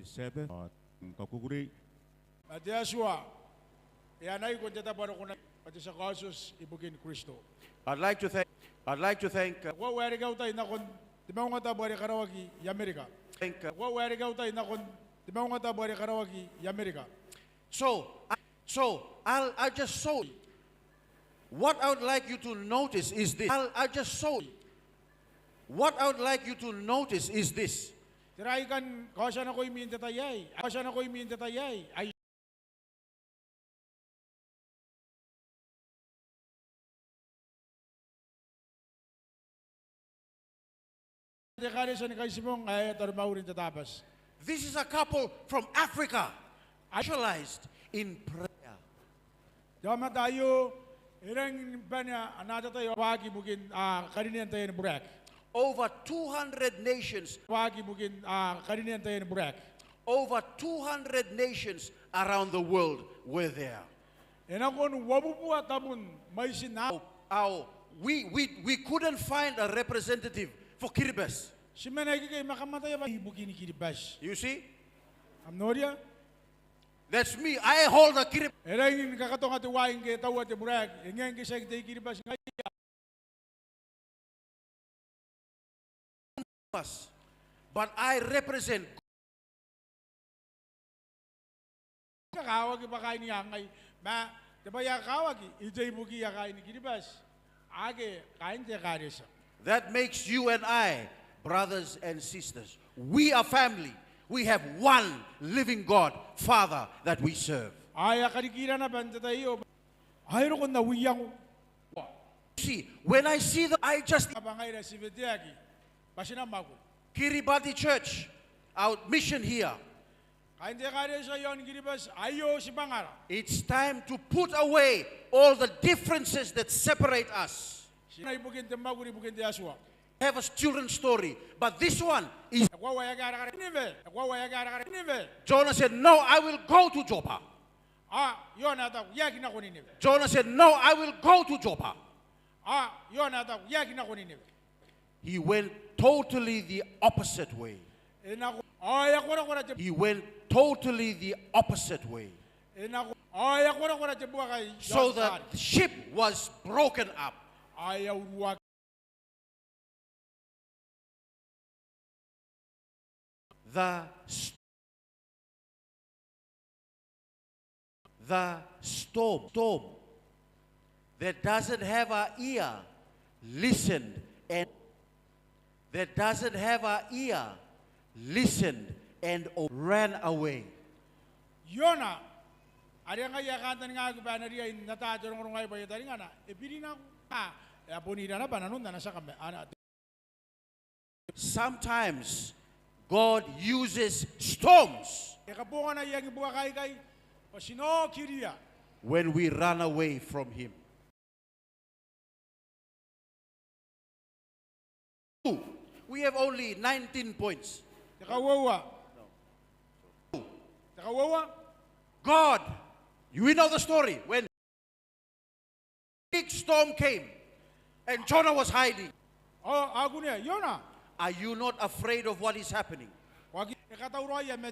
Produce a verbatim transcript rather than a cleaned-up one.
Sabbath, ao n kakukurei. Ma te Atua e anaiko n te tabo are ko na, bwa te tia kaotioti ibukin Kristo. I'd like to thank, I'd like to thank, uh, Ko a waereke au tai nakon te maungatabu are karaoaki i Amerika. Thank, uh, Ko a waereke au tai nakon te maungatabu are karaoaki i Amerika. So, I, so, I'll, I'll just show you. What I would like you to notice is this. I'll, I'll just show you. What I would like you to notice is this. Tera ae I kan kaotia nakoimi n te tai aei? Kaotia nakoimi n te tai aei? Ai te ekaretia ni Kaitimong ae taromauri n te Tabati. This is a couple from Africa, specialized in prayer. Te aomata aio e rangi ni bane ana atatai ao waaki ibukin, a, karinean taian buraki. Over two hundred nations. Waaki ibukin, a, karinean taian buraki. Over two hundred nations around the world were there. E nakon uabubua tabun mwaitin a- Ao, we, we, we couldn't find a representative for Kiribati. Ti mena ikekei ma kam ataia bwa ibukin Kiribati. You see? Kam noria? That's me. I hold a Kiribati. E rangi ni kakatonga teuaei ngke e taua te buraki. E ngae ngke tiaki te I-Kiribati ngaia. But I represent. Kakawaki bwa kaain iango ngai, ma te bwai ae kakawaki, I tei ibukiia kaain Kiribati ake kaain te ekaretia. That makes you and I brothers and sisters. We are family. We have one living God, Father that we serve. Ao e a karikira naba n te tai aio. Ao e roko n au iango. See, when I see the, I just, bwa ngaira ti weteaki bwa ti na mwakuri. Kiribati Church, our mission here. Kaain te ekaretia iaon Kiribati aio tibwangara. It's time to put away all the differences that separate us. Ti na ibukin te mwakuri ibukin te Atua. Have a children's story, but this one is. E koaua e aki arakara Ninive. E koaua e aki arakara Ninive. Jonah said, "No, I will go to Joppa." Ao Iona e taku, I aki nako Ninive. Jonah said, "No, I will go to Joppa." Ao Iona e taku, I aki nako Ninive. He went totally the opposite way. E nako, ao e a korakora te. He went totally the opposite way. E nako, ao e a korakora te buaka iaon te taari. So that the ship was broken up. Ao e a uruaki. The st-, the storm, storm that doesn't have a ear, listened and, that doesn't have a ear, listened and o-, ran away. Iona, are ngaia e kantaningaaki bwa e na riai n ata te rongorongo aei bwa e taringana, e biri nako. A, e a bon ira naba nanon ana tia kama-, ana, Sometimes God uses storms. E kabongana iango ni buaka aikai bwa ti na okiria. When we run away from Him. We have only nineteen points. Te kauoua. Te kauoua. God, we know the story. When big storm came and Jonah was hiding. Ao a kunea Iona. Are you not afraid of what is happening? Ko aki katauraoia ma